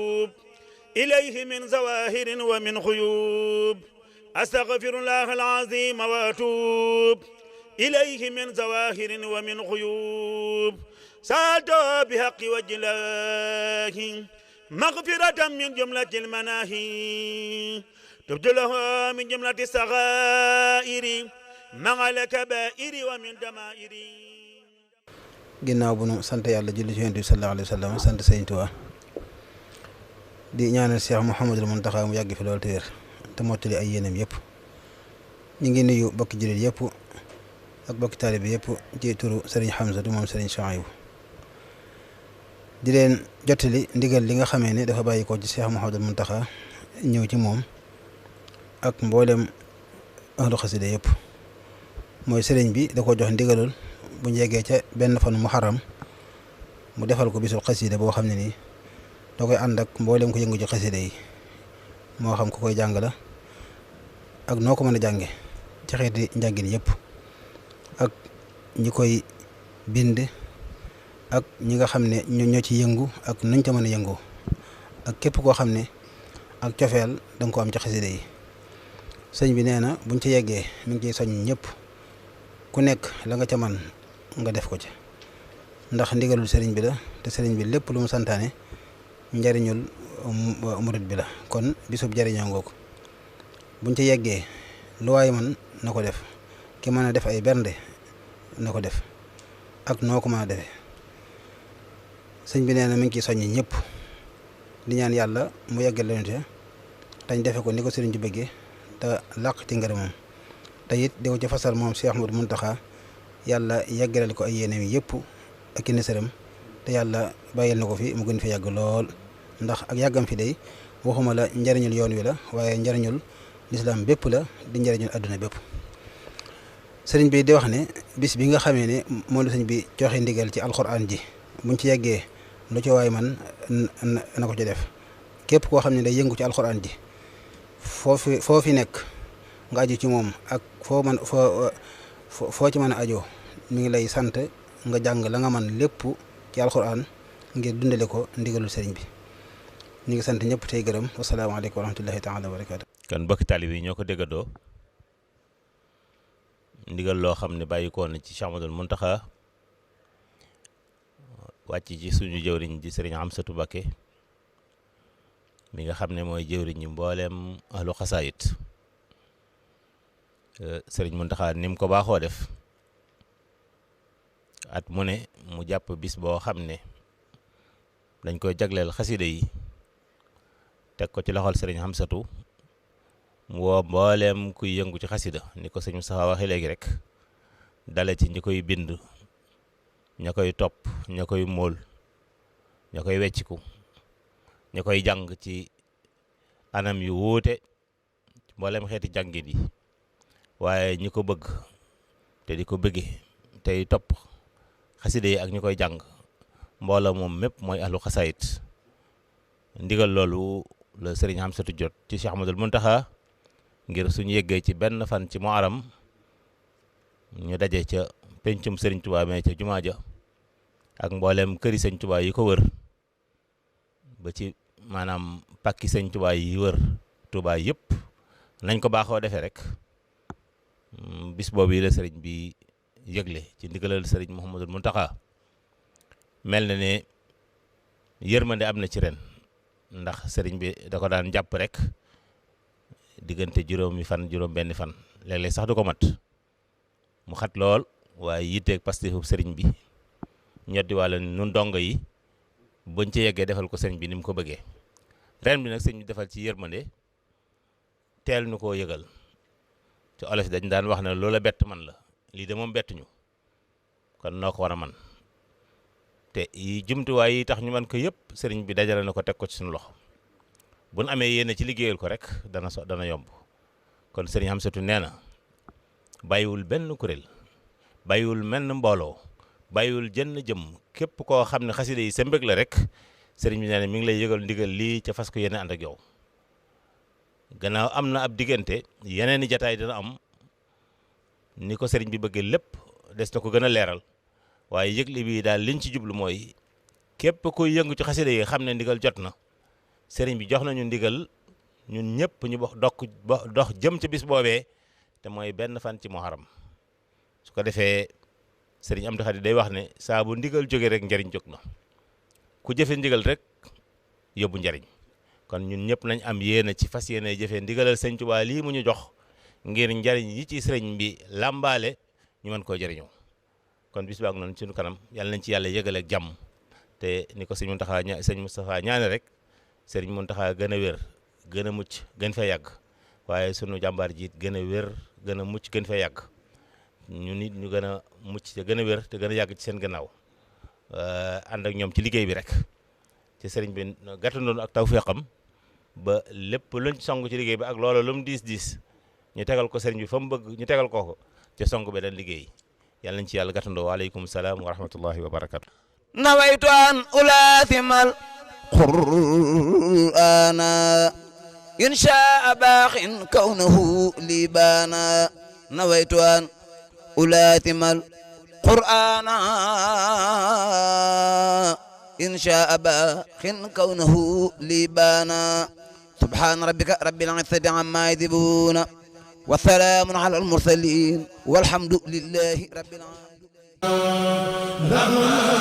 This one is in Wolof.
وأتوب إليه من زواهر ومن غيوب أستغفر الله العظيم وأتوب إليه من زواهر ومن غيوب سألت بحق وجه الله مغفرة من جملة المناهي تبت له من جملة الصغائر مع الكبائر ومن دمائر. ginnaaw bu nu sant yàlla julli ci Yonent bi sallallahu alayhi wa sallam sant Sëriñ Tuubaa di ñaanal Cheikh Mouhamadul Mountakha mu yàgg fi loolu te wér te mottali ay yéenam yëpp. ñu ngi nuyu bokki jullit yëpp ak bokki taalibe yëpp ci turu Serigne Hamza moom Serigne Chouaïbou di leen jottali ndigal li nga xamee ne dafa bàyyi ko ci Cheikh Mouhamadul Mountakha ñëw ci moom ak mboolem ahlu xasida yëpp. mooy sëriñ bi da ko jox ndigalul bu ñu yeggee ca benn fan muharram mu defal ko bisul xasida boo xam ne nii da koy ànd ak mboolem ko yëngu ci xasida yi moo xam ku koy jàng la ak noo ko mën a jànge ci xeeti njàngin yëpp ak ñi koy bind ak ñi nga xam ne ñoo ci yëngu ak nuñ ca mën a yëngoo ak képp koo xam ne ak cofeel da nga ko am ci xasida yi. sëñ bi nee na buñ ci yeggee mi ngi ciy soññ ñëpp ku nekk la nga ca man nga def ko ci ndax ndigalul sëriñ bi la te sëriñ bi lépp lu mu santaane njariñul murit bi la kon bisub jariñoo ngoog buñ ci yeggee lu waay man na ko def ki mën a def ay bernde na ko def ak noo ko mën a defee. sëñ bi nee na mi ngi ciy soññi ñëpp di ñaan yàlla mu yeggal leen te tañ defe ko ni ko sëriñ bi bëggee te làq ci ngërëmam te it di ko ci fasal moom Cheikh Ahmadou Mountakha yàlla yeggalal ko ay yéenam yëpp ak i nësëram te yàlla bàyyil na ko fi mu gën fi yàgg lool ndax ak yàggam fi day waxuma la njariñul yoon wi la waaye njariñul lislaam bépp la di njariñul àdduna bépp. sëriñ bi di wax ne bis bi nga xamee ne moom la sëñ bi joxe ndigal ci alxuraan ji buñ ci yeggee lu ci waay man na ko ci def képp koo xam ne day yëngu ci alxuraan ji foo fi nekk nga aju ci moom ak foo ci mën a ajoo mi ngi lay sant nga jàng la nga man lépp ci alxuraan ngir dundale ko ndigalul sëriñ bi. ñu ngi sant ñëpp tey gërëm wasalaamaaleykum wa rahmatullahi taala wa barakaatu. kon bokki taalibe yi ñoo ko déggandoo ndigal loo xam ne bàyyi ko na ci Cheikh Ahmadul Mountakha wàcc ci suñu jëwriñ ji sëriñ Amsatu Mbakke mi nga xam ne mooy jëwriñ ñi mbooleem ahlu xasaayit. sëriñ Mountakha ni mu ko baaxoo def at mu ne mu jàpp bis boo xam ne dañ koy jagleel xasida yi teg ko ci loxol sëriñ Amsatu mu woo mbooleem kuy yëngu ci xasida ni ko sëñ Moustapha waxee léegi rek dale ci ñi koy bind ña koy topp ña koy móol ña koy wecciku ña koy jàng ci anam yu wuute mbooleem xeeti jàngin yi waaye ñi ko bëgg te di ko bëggee tey topp xasida yi ak ñi koy jàng mbooloo moom mépp mooy ahlu xasaayit. ndigal loolu la sëriñ Amsatu jot ci Cheikh Ahmadul Mountakha ngir suñu yeggee ci benn fan ci Muharram ñu daje ca pencum sëriñ Tuubaa mee ca jumaa ja ak mboolem këri sëñ Tuubaa yi ko wër ba ci maanaam pàkki sëñ Tuubaa yi wër Tuubaa yëpp nañ ko baaxoo defee rek bis boobu yi la sëriñ bi yëgle ci ndigalal sëriñ Mouhamadul Mountakha mel na ne yërmande am na ci ren ndax sëriñ bi da ko daan jàpp rek diggante juróom benn fan léeg-léeg sax du ko mat mu xat lool waaye yitteeg pastefu sëriñ bi ñoddi wàlla nun dongo yi buñ ci yeggee defal ko sëriñ bi ni mu ko bëggee ren bi nag sëriñ bi defal ci yërmande teel nu koo yëgal ci olof dañ daan wax ne loola bett man la lii de moom bett ñu kon noo ko war a man te yi jumtuwaay yi tax ñu man ko yëpp sëriñ bi dajale na ko teg ko ci suñu loxo bu nu amee yéene ci liggéeyal ko rek dana yomb kon sëriñ Amsatu nee na bàyyiwul benn kuréel bàyyiwul menn mbooloo bàyyiwul jenn jëm képp koo xam ne xasida yi sa mbég la rek sëriñ bi nee na mi ngi lay yëgal ndigal lii ca fas ko yéene ànd ak yow gannaaw am na ab diggante yeneen i jataay dina am ni ko sëriñ bi bëggee lépp des na ko gën a leeral waaye yëgle bi daal liñ ci jublu mooy képp kuy yëngu ci xasida yi xam ne ndigal jot na sëriñ bi jox nañu ndigal ñun ñëpp ñu dox jëm ci bis boobee te mooy benn fan ci muharram su ko defee sëriñ Amdi Xadi day wax ne saa bu ndigal jóge rek njariñ jóg na ku jëfe ndigal rek yóbbu njariñ kon ñun ñëpp nañ am yéene ci fas yéene jëfee ndigalal sëñ Tuubaa lii mu ñu jox ngir njariñ yi ci sëriñ bi làmbaale ñu mën koo jëriñoo kon bis baag noonu suñu kanam yàlla nañ ci yàlla yëgal ak jàmm te ni ko sëñ Moustapha ñaane rek sëriñ Mountakha gën a wér gën a mucc gën fee yàgg waaye sunu jàmbaar jiit gën a wér gën a mucc gën fee yàgg ñu nit ñu gën a mucc te gën a wér te gën a yàgg ci seen gannaaw ànd ak ñoom ci liggéey bi rek te sëriñ bi gàttandoon ak tawfeexam ba lépp luñ song ci liggéey bi ak loola lu mu diis ñu tegal ko sëriñ bi fa mu bëgg ñu tegal ko te song be dañ liggéey yàlla nañ ci yàlla gàttandoo waaleykum salaam wa rahmatullahi wa barakatu nawaytu an ulaathimal qur'ana inshaa baaxin kawnahu libaana nawaytu an ulaathimal qur'ana inshaa baaxin kawnahu libaana subhaana rabbika rabbil izzati ammaa yasifuun wa salaamun alal mursaliin walhamdu lillaahi rabbil aalamiin